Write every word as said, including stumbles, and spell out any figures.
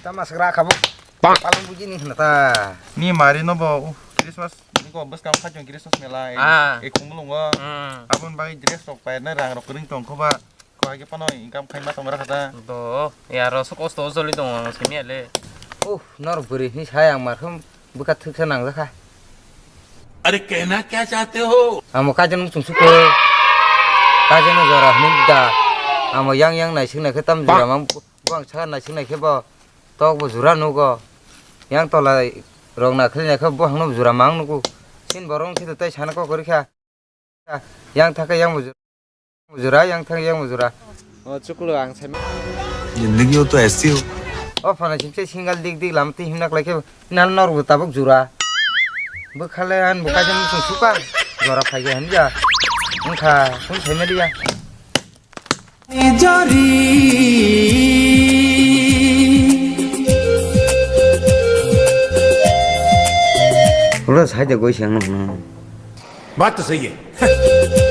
Tama sgra kha bo. Palong buji ni hna ta. Ni mari no bo, uh, Christmas, ni ko bwskang kha chwng Christmas mela, eh, Ah. eh, Khumulungo. Hmm. Abon bai dress rok pai na rang rok kwrwng tong kho ba. Ko agi pano income khai ma tong ra kha ta. Do, ya ro so kosto joli tong ang simi ale. Uh, nor bwrwi ni sai ang mar khum bwkha thwksa nang jakha. अरे कहना क्या चाहते हो? Amo kaijak nung chwng sukho. Kaijak no jora hwnwi da. Amo yang yang naising naikhe tam jora mang. Bo ang sakha naising naikhe bo tok bo jura nugo. Yang tola rok nakhli naikhe bo hangno jura mang nugo. Sin borok wngkhe tei sana kok kwrwi kha. Yang thakhe yang bo jura, jura, yang thakhe yang bo jura. O chuklo ang sai. जिंदगी हो तो ऐसी हो। O phano simse single dik dik lam twi himna khlai khe nal nor bo tabuk jura. Bwkhale an bo kaisa muchung suka jora phai khe hanja. Wngkha kun sai maliya. Ulo sai de goi siang no hwno. बात तो सही है।